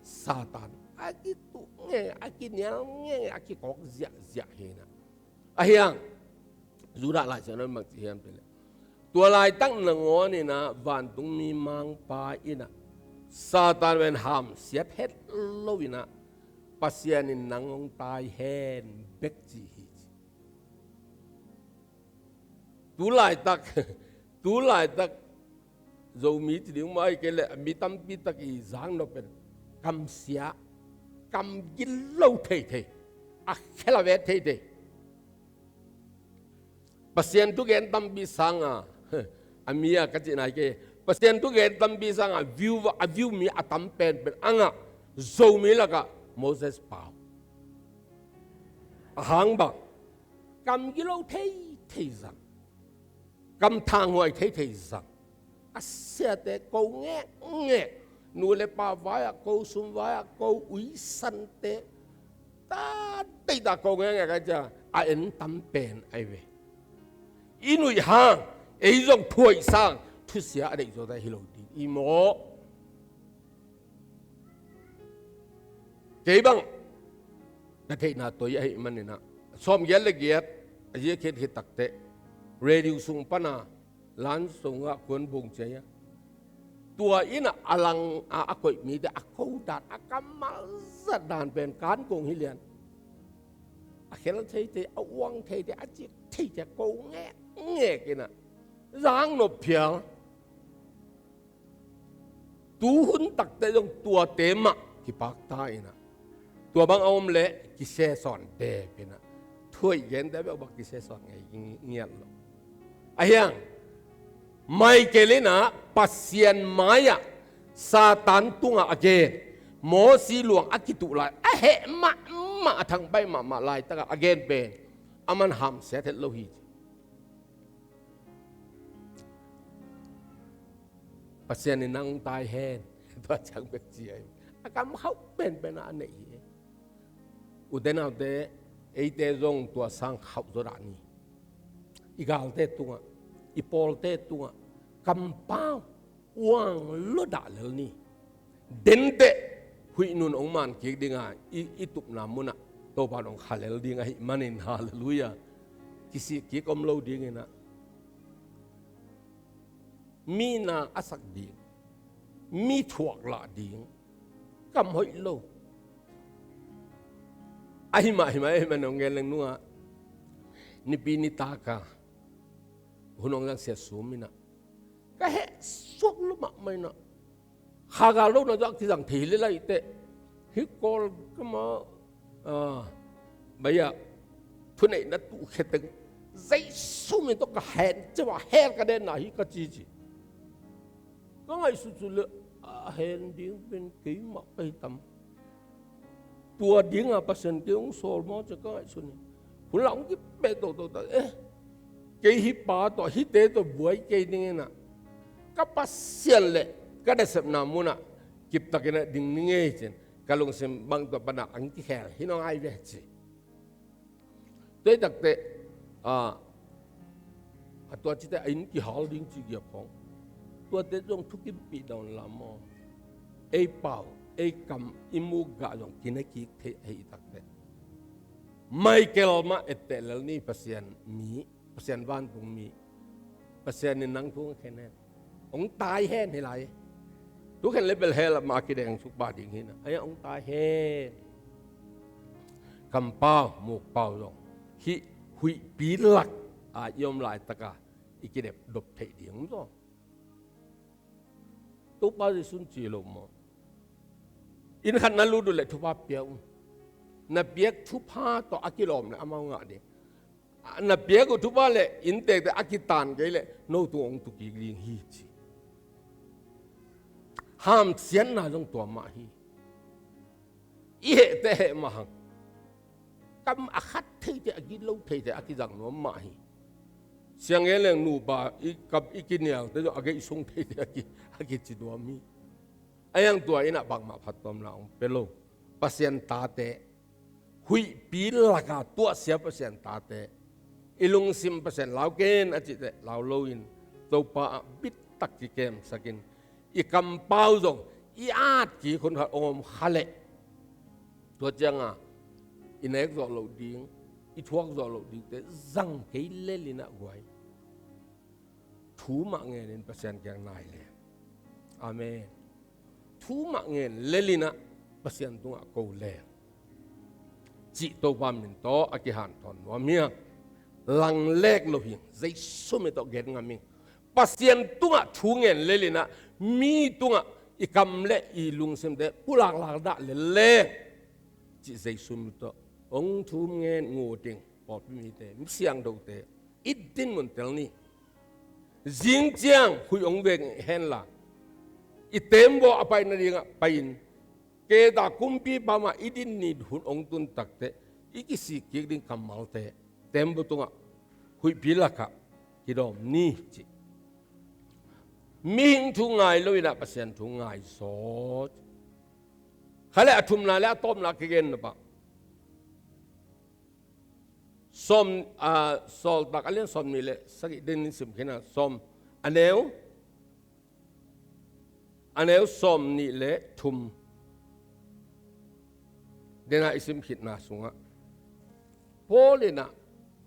Satan a kituh ngenge, a kinial ngenge, a kikawk ziahziah hi-in ah. A hiang Judah Lai Siangtho in bang ci hiam cih leh, tua laitak nangawn in ah vantungmi mangpa in ah Satan pen hamsiat het lo-in ah Pasian in nang hong tai hen bek ci hi ci. Tu laitak, tu laitak Zomi ci ding mah hi kei leh mi tampi tak i zang nop pen kamsia, kam gilo theithei, a khel a vet theithei. Pasian thugen tampi sanga, a mi a ka cihna hi kei, Pasian thugen tampi sanga view, a view mi a tam penpen a ngah Zomi lakah Moses Pau. A hang bang, kam gilo theithei zang, kam thanghuai theithei zang, a siate ko ngekngek, nu le pa vai-ah ko, sum vai-ah ko, uisante, ta deihta ko ngekngek a cia a en tam pen ahi ve. I nuih hang, ei zong phuaih sang thusia a deih zawta hi lo ding i maw? Kei bang na theihna toi ahih manin ah, sawmgiat le giat a zia khit khit takteh radio sung pana lan sungah kuan bung cia ia, Tua in ah a lang a, a koih mite a ko dan, a kammal zat dan pen kan kong hi lian. A khel theite, a uang theite, a cik theite a ko ngekngek in ah zang nop phial. Tu hun takte zong tuate mah kipakta in ah, tua bang a om leh kisesawn dep in ah, thu hoih gente bek bang kisesawn ngei ngiat lo. Ahi hang Michael in ah Pasian mai-ah Satan tungah a gen, Mosi luang a kituh lai a heh mahmah, a thangpaih mahmah laitakah a gen pen aman hamsia het lo hi ci. Pasian in nang tai hen. Tua ciang bek ci ahi. A kam khauh penpen a neih hi. Ute naute, eite zong tua sang khauh zaw dah ni. I galte tungah, i pawlte tungah kampau uang lo dah lel ni. Denteh huih nun hong man kik ding a, i, i tupna munah Topa in hong kha lel ding ahih manin, halleluiah. Kisik kik om lo ding in ah, mi na a sak ding, mi thuak lah ding kam hoih lo. Ahi mah, ahi mah, ahi mah, nong gen leng nungah Nipi nitak a hun hong zang, Sia Sum in ah ka heh suak lo mahmah in ah, kha gal lo na zah kizang thei hi leh lai teh, hih Kawlgam ah, ah, bai ah thuneihna tuhkhe teng Jesu min tawh ka hen ciang a hel ka denna hi ka ci ci. Ka ngaihsut sut leh a hen ding pen keimah ka hi tam. Tua ding a Pasian kei hong sawl maw ci ka ngaihsun hi. Hun lah hong kipeh toto ta, eh, kei hih pa tawh, hihte tawh buai kei ding in ah, ka Pasian leh ka nasepna munah kiptakin ah ding ni ngei ci-in ka lungsim bang tua pan ah hong kikhel hi nawn ngai ve ci. Tua hi takteh, ah, a tua cite a inn kihal ding ci giap khawng, tuate zong thukimpih dawn lam aw. Ei pau, ei kam, i muk gah zong kina kik theih ahi takteh, Michael mah etteh lel ni. Pasian mi, Pasian vantungmi, Pasian in nang thu hong khen hen. Hong tai hen hi lai. Thu khen leh bel hell ah mah kideng suk pah ding hi na. Ahi hang hong tai hen. Kampau, mukpau zong hih huihpi lak a i om laitak a i kidep dop theih ding om zaw. Topa Jesu in ci lo maw? Inn khat na lut uh leh thupha pia un. Na piak thupha tawh a kilawm leh amau ngah ding. Na piak uh thupha leh inntekte a kitan kei leh no tung hong tu kik ding hi ci. Hamsiatna zong tua mah hi. I heh teh heh mah hang. Kam a khat theite, a gilo theite a kizang nuam mah hi. Siang e leng nupa i kap i kinialte zong a geih sung theite a ki, a kici nuam hi. Ahi hang tua in ah bangmah phattuamna hong pia lo. Pasian tate, huihpi lak a tuahsia Pasian tate, i lungsim Pasian lau ken a cih teh lau loin, Topa ah bittak kikemsak in, i kampau zong i at kik hun khat hong om kha leh, tua ciang a i nek zawh loh ding, i thuak zawh loh dingte zang kei lel in ah guai. Thu mah ngen in Pasian kiang nai leng. Amen. Thu mah ngen lel in ah Pasian tungah ko leng, cih Topa min tawh a kihanthawn nuam hi hang. Langlek lo hi hang, Jesu min tawh gen ngam hi hang. Pasian tungah thu ngen lel in ah mi tungah i kam leh i lungsimte pulaklak dah lel leng, cih Jesu min tawh hong thum ngen ngut ding, pawlpi mite, mi siangthote, i dinmun tel ni. Zing ciang huih hong veng hen la, i tembaw a pai nadingah pai-in, kei ta kumpipa mah i din ni hun hong tun takteh, i kisik kik ding kammalte tembaw tungah, huihpi lakah kidawm ni cih. Mihing thu ngai lo in ah Pasian thu ngai zaw. Kha leh a thumna leh a tawpna ka gen nop ah, Sawm, ah, Sawltak a lian sawmnih leh sagih den in sim khin a, sawm, a neu, a neu sawmnih leh thum den a i sim khitna sungah, Paul in ah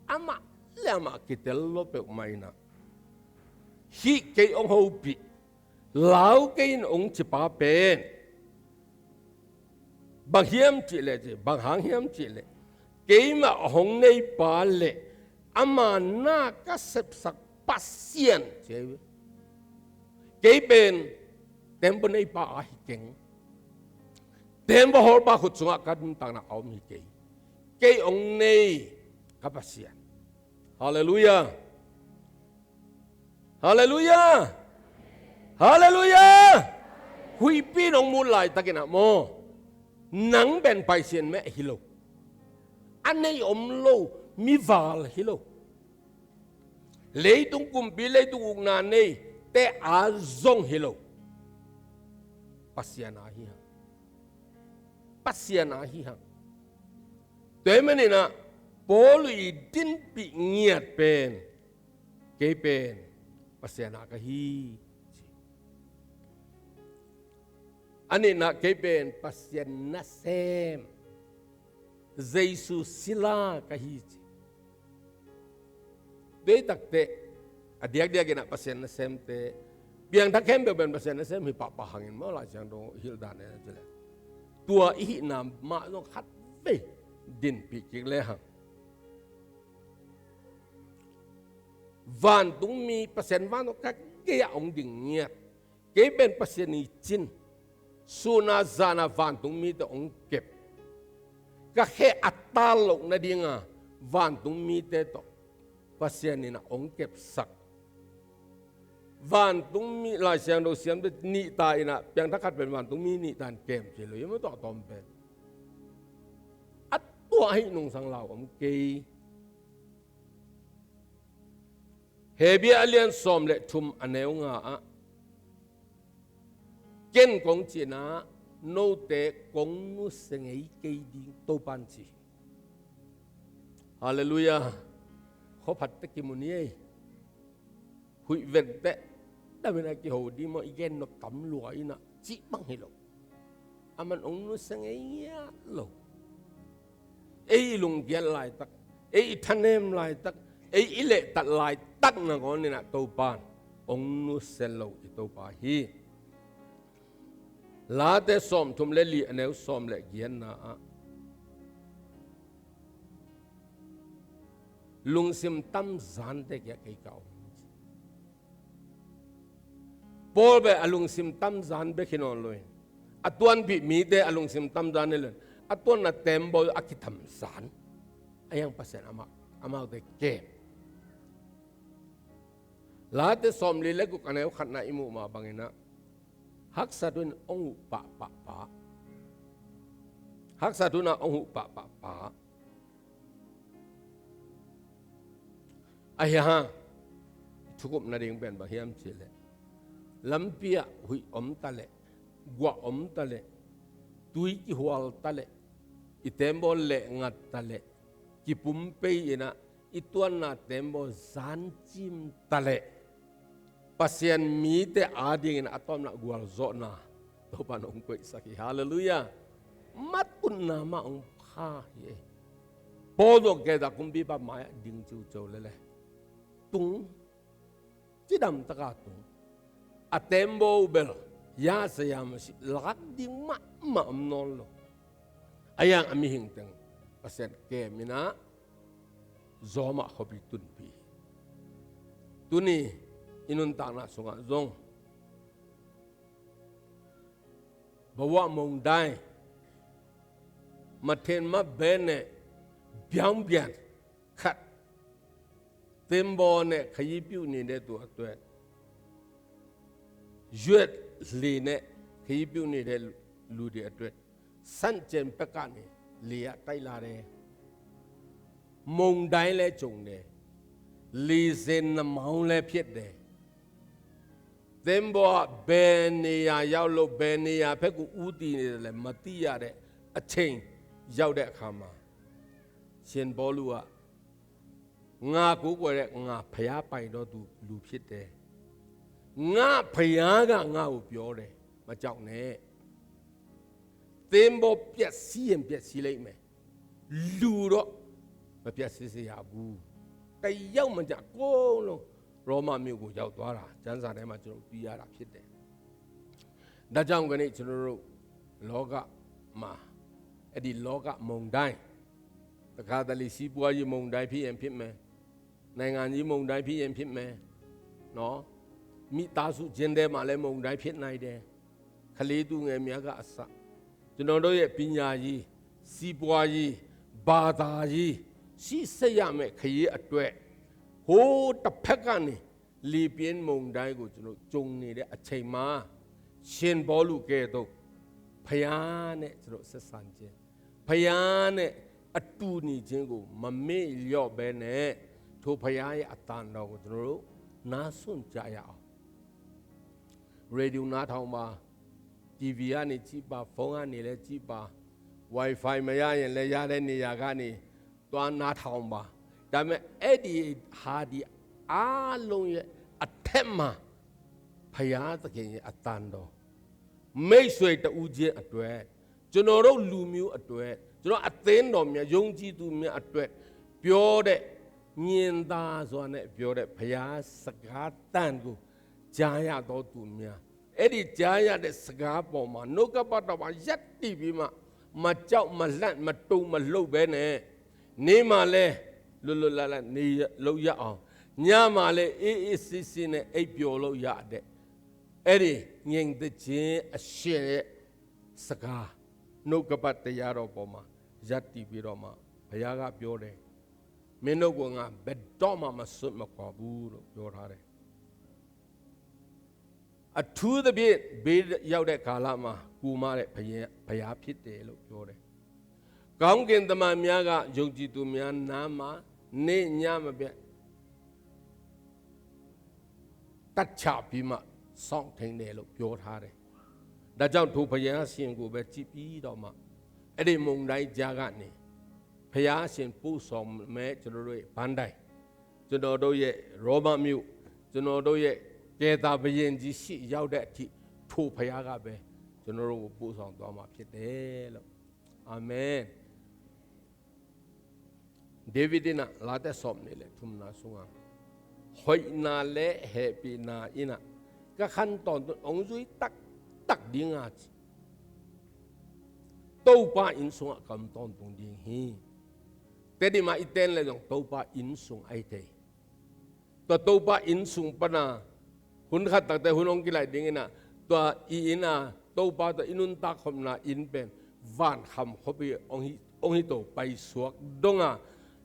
amah leh amah kitel lo peuhmah in ah, hih kei hong hopih, Lau kei in hong cipa pen bang hiam cihleh ci, bang hang hiam cihleh, keimah hong neipa le ama na ka sepsak Pasian ci hi. Kei pen tembaw neipa a hi keng. Tembaw hawlpa khut sungah ka nuntakna a om hi kei. Kei hong nei ka Pasian. Halleluiah. Halleluiah. Halleluiah. Huihpi in hong mut laitakin ah maw, nang pen Pasian meh hi lo. A nei om lo, mival hi lo. Leitung kumpi, leitung ukna neite a zong hi lo. Pasian a hi hang. Pasian a hi hang. Tua ahih manin ah Paul i dinpih ngiat pen, kei pen Pasian a ka hi ci. A nihna, kei pen Pasian nasem, Jesu sila ka hi ci. Tua ahih takteh a diakdiakin ah Pasian nasemte, piangthak khempeuh pen Pasian nasem hi pahpah hangin maw, Lai Siangtho hilh dan en a cih leh, tua i hihna mah zong khatvei dinpih kik lehang, vantungmi, Pasian vantungmi ka gei-ah hong ding ngiat. Kei pen Pasian i cin, sun a zan a vantungmite hong kep. Ka khe a tal loh nadinga vantungmite tawh Pasian in ah hong kepsak. Vantungmi, Lai Siangtho siamte nihta in ah, piangthak khat pen vantungmi nihta in kem ci lo hi maw, tua tawm pen. A tua ahih nungsang lau om kei. Hebru a lian sawm le thum a neu nga ah, ken kong cihna, note kong nusia ngei kei ding, Topa'n ci hi. Halleluiah. Khuaphat teh kimu ni ei. Huih ven teh, dam in ah kiho ding maw, i gen nop tam lua in ah cih bang hi lo. Aman hong nusia ngei ngiat lo. Ei i lungkiat laitak, ei i thanem laitak, ei i lehtat laitak nangawn in ah Topa'n hong nusia lo i Topa hi. Late sawmthum le li a neu sawm le giatna ah, lungsim tamzante kiangah kei ka om. Paul bel a lungsim tamzan bek hi nawn lo hi. A tuanpih mite a lungsim tamzan hi lo hi. A tuanna tembaw a kitamzan. Ahi hang Pasian amah, amaute kem. Late sawmli le guk a neu khatna i muh mah bangin ah, haksat hun hong huh pahpahpa. Haksat hun ah hong huh pahpahpa. Ahi hang, i thukhupna ding pen bang hiam cih leh, lampi ah huih om ta leh, guah om ta leh, tui kihual ta leh, i tembaw lehngat ta leh, kipumpei in ah i tuanna tembaw zancim ta leh, Pasian mite adingin a tawpna gualzawhna Topa'n hong koihsak hi. Halleluiah. Mat utna mah hong pha hi. Paul zong kei zah kumpipa mai-ah ding ciuciu lele, tung, cidam taka tung. A tembaw bel ya sa ya masi lak ding mahmah om nawn lo. Ahi hang a mihing teng Pasian kem in ah, zawmah khuapi tunpih hi. Tuni i nuntakna sungah zong, bawah mongdai, mathen mabene, biangbian khat, tembaw ne khayi piuh ni de tu a tuet, yuet li ne khayi piuh ni de lu di a tuet, sancen pekah ni li ah taih la de, mongdai le cung de, lizen na mau le phiat de. Tembaw ah benia yau lo, benia phek uh uti ni le mati ya de, a cheng yau de khama, sian baw lu ah nga kuk ua le nga phaya pai daw tu lu phiat de. Nga phaya ga nga uh pyaw de, ma cauk ne. Tembaw piat si en piat si lei me. Lu daw ma piat si si ya bu. Ka yau ma ja kong lo. Roma mi gu yau tua la, jansa ne ma cu lo tu ya la phiat de. ဒါကြောင့် ကနေ့ ကျွန်တော်တို့ လောကမှာ အဲ့ဒီ လောကမုန်တိုင်း တစ်ခါတလေ စီးပွားရေးမုန်တိုင်း ဖြစ်ရင်ဖြစ်မယ်။ နိုင်ငံရေးမုန်တိုင်း ဖြစ်ရင်ဖြစ်မယ်။ နော်။ မိသားစုချင်းထဲမှာလည်း မုန်တိုင်း ဖြစ်နိုင်တယ်။ ကလေးသူငယ်များကအစ ကျွန်တော်တို့ရဲ့ ပညာရေး၊ စီးပွားရေး၊ ဘာသာရေး၊ ရှေ့ဆက်ရမယ့် ခရီးအတွက် ဟိုးတစ်ဖက်ကနေ လေပြင်းမုန်တိုင်းကို ကျွန်တော် ကြုံနေတဲ့အချိန်မှာ ရှင်ပေါလုကဲ့သို့ ဘုရားနဲ့ ကျွန်တော် ဆက်ဆံခြင်း၊ ဘုရားနဲ့ အတူနေခြင်းကို မမေ့လျော့ဘဲနဲ့ ထိုဘုရားရဲ့ အသံတော်ကို ကျွန်တော်တို့ နားစွင့်ကြရအောင်။ ရေဒီယို နားထောင်ပါ။ တီဗီ ကနေ ကြည့်ပါ။ ဖုန်းကနေလည်း ကြည့်ပါ။ Wi-Fi မရရင်လည်း ရတဲ့နေရာကနေ သွားနားထောင်ပါ။ ဒါပေမဲ့ အဲ့ဒီဟာဒီအားလုံးရဲ့အထက်မှာ ဘုရားသခင်ရဲ့အသံတော်၊ မိတ်ဆွေတဦးချင်းအတွက်၊ ကျွန်တော်တို့လူမျိုးအတွက်၊ ကျွန်တော်အသင်းတော်များ၊ ယုံကြည်သူများအတွက် ပြောတဲ့၊ ညင်သာစွာနဲ့ပြောတဲ့ ဘုရားစကားသံကို ကြားရသောသူများ၊ အဲ့ဒီကြားရတဲ့စကားပေါ်မှာ နှုတ်ကပတ်တော်မှာ ရပ်တည်ပြီးမှ မကြောက်မလန့် မတုန်မလှုပ်ဘဲနဲ့ နေ့မှာလည်း လွတ်လွတ်လပ်လပ် နေလို့ရအောင်၊ ညမှာလည်း အေးအေးဆေးဆေးနဲ့ အိပ်ပျော်လို့ရတဲ့ အဲ့ဒီ ငြိမ်သက်ခြင်းအရှင်ရဲ့စကား၊ နှုတ်ကပတ်တရားတော်ပေါ်မှာ ရပ်တည်ပြီးတော့မှ ဘုရားက ပြောတယ်။ မင်းတို့ကို ငါ ဘယ်တော့မှ မစွန့်မခွာဘူးလို့ ပြောထားတယ်။ အထူးသဖြင့် ဘေးရောက်တဲ့ကာလမှာ ကူမတဲ့ ဘုရား၊ ဘုရားဖြစ်တယ်လို့ ပြောတယ်။ ကောင်းကင်တမန်များက ယုံကြည်သူများနားမှာ နေ့ညမပြတ် တပ်ချပြီးမှ စောင့်ထိန်းတယ်လို့ ပြောထားတယ်။ ဒါကြောင့် ထိုဘုရားရှင်ကိုပဲ ကြည့်ပြီးတော့မှ အဲ့ဒီမုန်တိုင်းကြားကနေ ဘုရားရှင်ပို့ဆောင်မဲ့ ကျွန်တော်တို့ရဲ့ ပန်းတိုင်၊ ကျွန်တော်တို့ရဲ့ ရောမမြို့၊ ကျွန်တော်တို့ရဲ့ ကယ်တာဘုရင်ကြီးရှေ့ရောက်တဲ့အထိ ထိုဘုရားကပဲ ကျွန်တော်တို့ကို ပို့ဆောင်သွားမှာဖြစ်တယ်လို့။ အာမင်။ ဒေးဗစ် inn ah, Late sawmnih le thumna sungah, hoihna le hehpihna in ah ka khan tawntun hong zui taktak ding a, ci. Topa inn sungah ka om tawntung ding hi. Tedim ah i ten leh zong Topa inn sung ahi thei. Tua Topa inn sung pan a, hun khat takte hun hong kilaih ding in ah, tua i inn a Topa tawh i nuntak khopna inn pen vankham khuapi hong hi, hong hi to, paisuak dong a,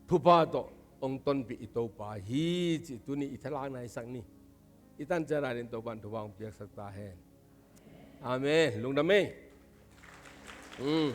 thupha tawh hong tonpih i Topa hi, ci tuni i thalakna i sak ni. I tan ciat a ding Topa in thupha hong piaksak ta hen. Amen. Lungdam ei. Hmm.